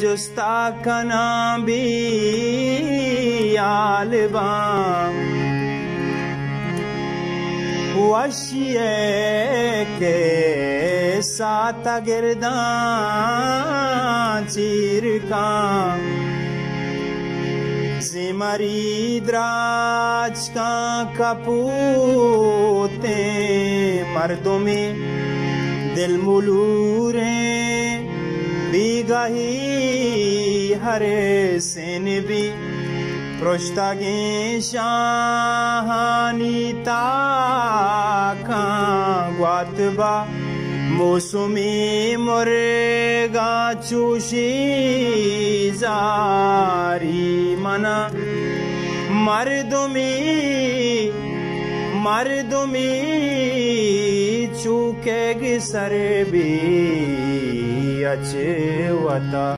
جستا کناں بے حال باں، وشی ءِ کہ ساعت گرداں چیر کاں۔ زمری دراج کاں کپوتیں مردمے، دل ملوریں بیگاہی ہر سن بی، پرشتگیں شاہانی تاکاں گوات با، موسمی مرگاں چوشی زاری منا۔ مردمی، مردمی چوکگ سر بی اچ وتا۔